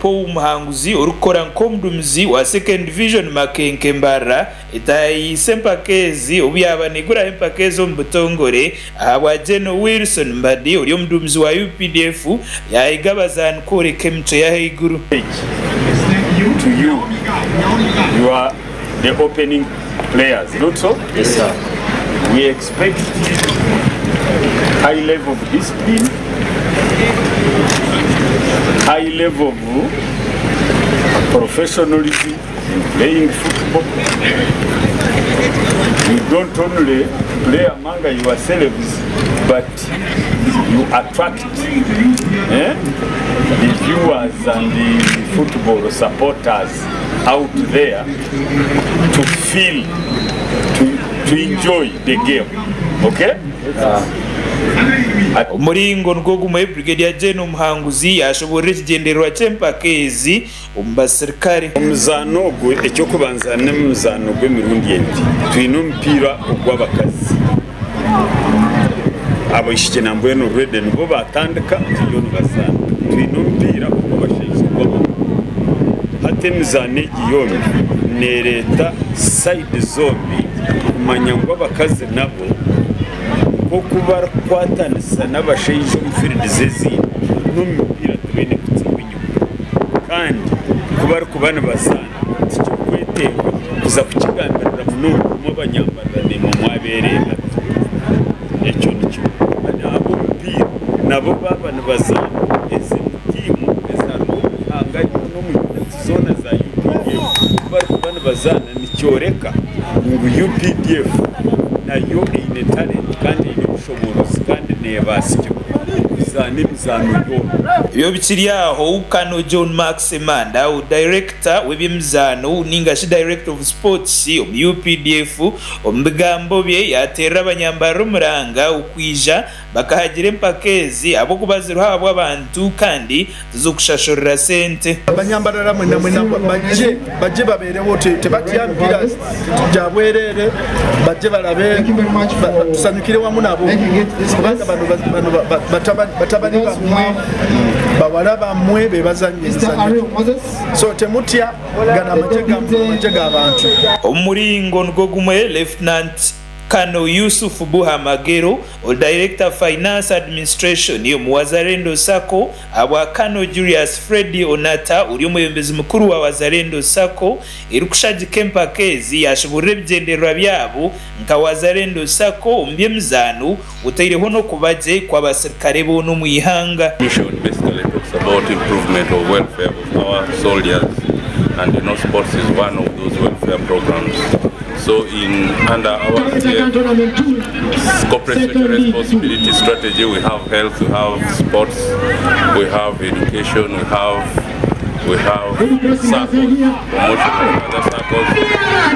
Paul Muhanguzi orikukora nk'omudumizi wa Second Division Makenke Mbarara etaahiise empaka ezi obu yaaba naiguraho empaka ezi omu butongore ahabwa Gen Wilson Mbadi ori omuduumizi wa updf yaahiga abazaani kworeka emicwe y'ahaiguru. To you, you are the opening players, not so? Yes sir. We expect high level of discipline, high level of professionalism in playing football. You don't only play among yourselves, but you attract eh, the viewers and the football supporters out there to feel, to, to enjoy the game. Okay? Omuringo nigwo gumwe, Brigadier General Muhanguzi yaashoboorora ekigyendererwa ky'empaka ezi omu basirikare. Omuzaano ogu eky'okubanza n'omuzaano gw'emirundi ebiri. Twine omupiira ogw'abakazi. Abaishiki nambwenu already nibo baatandika bariyo nibazaana. Twine omupiira ogw'abashaija ogw'amaguru. Hati emizaano egi yombi neereeta sayidi zombi kumanya ngu abakazi nabo nk'oku barikukwatanisa n'abashaija omu fiiridi ezindi, n'omu mipiira tibaine kutsigwa enyima. Kandi ku barikuba nibazaana tikirikwetenga kuza kukigambirira munonga imwe abanyambarira naimwe mwabeereeba. Ekyo nikyo. Ab'omupiira nabo baaba nibazaana ezindi tiimu ezaruga omu ihanga ryona omu units zoona za UPDF ku barikuba nibazaana nikyoreka ngu UPDF nayo eine talent kandi eine obushoboorozi kandi neebaasibwa kuzaana emizaano yoona. Ebyo bikiri aho, Colonel John Mark Ssemanda, Director w'eby'emizaano ninga shi Director of Sports omu UPDF, omu bigambo bye yaateerera abanyambarira omuranga okwija bakahagira empaka ezi ahabw'okuba ziriho ahabw'abantu kandi tizikushashurira sente. Abanyambarara mwena mwena baije baije babeereho tebatya mipiira gya bwereere baije barabe tusanyukire wamu nabo kubanga bano batabani bamwe bawala bamwe bebazanya emizanyo so temutya gano amagye g'abantu. Omu muringo nigwo gumwe, Lieutenant Colonel Yusuf Buha Magero, ori Director Finance Administration omu Wazalendo Sacco, ahabwa Colonel Julius Freddy Onata ori omwebembezi mukuru wa Wazalendo Sacco erikushagika empaka ezi yaashoboorora ebigyendererwa byabo nka Wazalendo Sacco omu by'emizaano otaireho n'okuba gye kw'abasirikare boona omu ihanga. Mission basically talks about improvement of welfare of our soldiers and you know sports is one of those welfare programs. So in under our corporate social responsibility strategy we have health, we have sports, we have education, we have we have circles, promotion of other circles.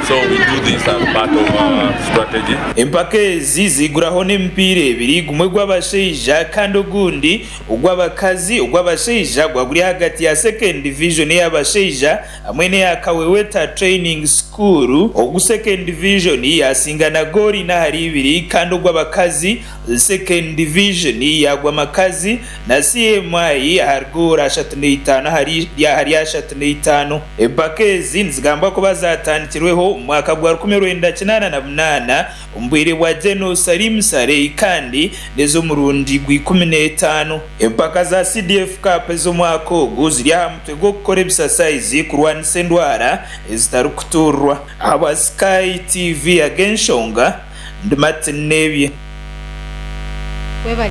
So we do this as part of our strategy. Empaka ezi ziiguraho n'emipiira ebiri, gumwe gw'abashaija kandi ogundi ogw'abakazi. Ogw'abashaija gwa guri ahagati ya Second Division ey'abashaija hamwe n'eya Kaweweta Training School. Ogu Second Division yaasinga na goolo ina ahari ibiri kandi ogw'abakazi Second Division yaagwa Makazi na CMI ahari goolo 35 ahari 35. Empaka ezi nizigambwa kuba zaatandikirweho omu mwaka gwa 1988 omu bwire bwa General Salim Saleh kandi n'ez'omurundi gwa 15. Empaka za CDF Cup ez'omwaka ogu ziri aha mutwe gw'okukora ebisasayizi kurwanisa endwara ezitarikutuurwa. Ahabwa Sky TV ag'enshonga, ndi Martin Nebye. Webare.